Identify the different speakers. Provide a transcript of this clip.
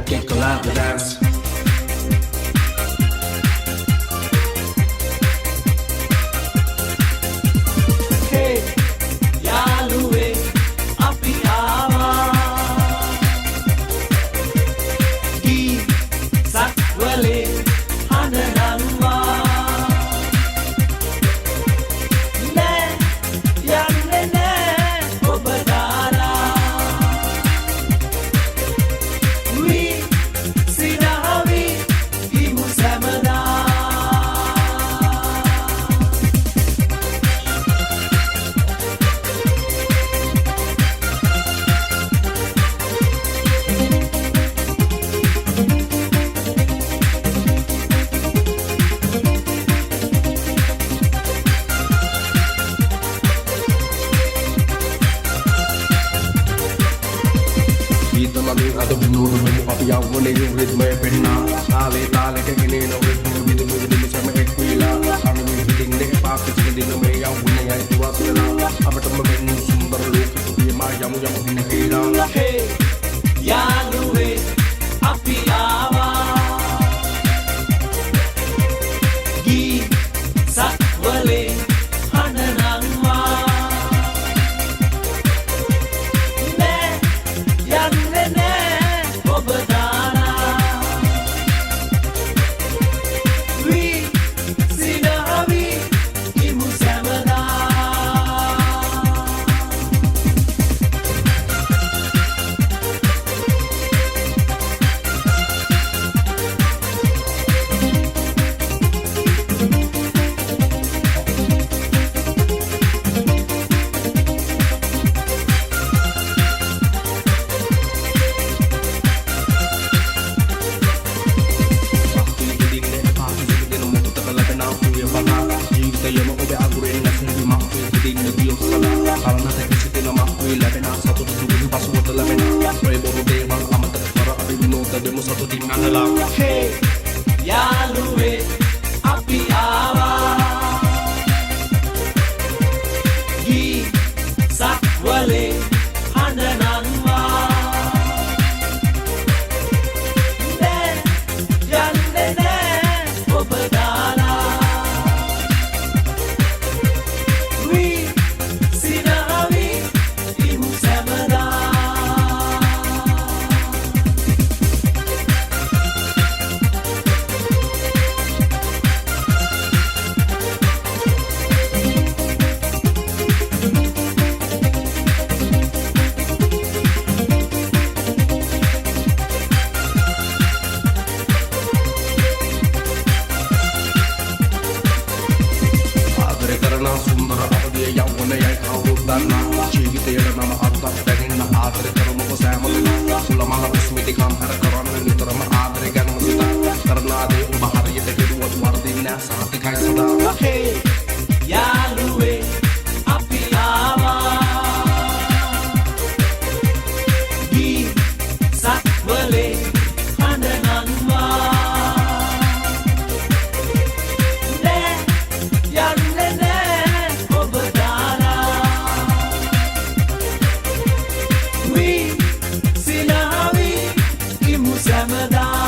Speaker 1: එකක් එක්ක lap dance.
Speaker 2: හේ යාළුවේ, අපි ආවා ගී සක්වලේ හඬ නංවා. නෑ, යන්නේ නෑ ඔබ දාලා. වී සිනහවී ඉමු සැමදා.
Speaker 1: ගීත මගින් අද විනෝද වෙමු අපි යෞවනයේ රිද්මය පෙන්නා. තාලේ තාලෙට ගෙනෙන රිද්මය විඳිමු විඳිමු සැම එක් වීලා. අනුමින් හිටින්න එපා කිසිම දින, මේ යෞවනයයි තුවාස් වෙලා. අපටම වෙන්න සුන්දර ලෝකෙක පියමා යමු යමු හින හේලා.
Speaker 2: හේ යාළුවේ, අපි ආවා ගී සක්වලේ හඬ නංවා. නෑ, යන්නේ නෑ ඔබ දාලා. වී සිනහවී ඉමු සැමදා.
Speaker 1: මක්වී හිටින්න එපා කිසිම දින, මොහොතක ලැබෙන ප්‍රිය බලා. ජීවිතයම ඔබ අගුරෙන් නැසෙවි මක්වී හිටින්න ගියොත් සදා. කලනත කිසි දින මක්වී ලැබෙන සතුට දුකින් පසුවට ලැබෙන. ඔය බොරු දේවල් අමතක කර අපි විනෝද වෙමු සතුටින් අඬලා.
Speaker 2: හේ යාළුවේ, අපි ආවා ගී සක්වලේ හඬ නංවා. නෑ, යන්නේ නෑ ඔබ දාලා. වී සිනහවී ඉමු සැමදා.
Speaker 1: ආදරය කරන සුන්දර අපගේ යෞවනයයි කවුරුත් දන්නා. ජීවිතයට නම අර්ථයක් දැනෙන්න ආදරය කරමුකෝ සෑම දෙනා. සුලමල උස්මිතිකම් හැර කරන්න නිතරම ආදරය ගැනම සිතා. කරන දේ ඔබ හරියට කෙරුවොත් වරදින්නේ නෑ, සහතිකයි සදා.
Speaker 2: හේ යාළුවේ, අපි ආවා ගී සක්වලේ හඬ නංවා. නෑ, යන්නේ නෑ ඔබ දාලා. වී සිනහවී ඉමු සැමදා.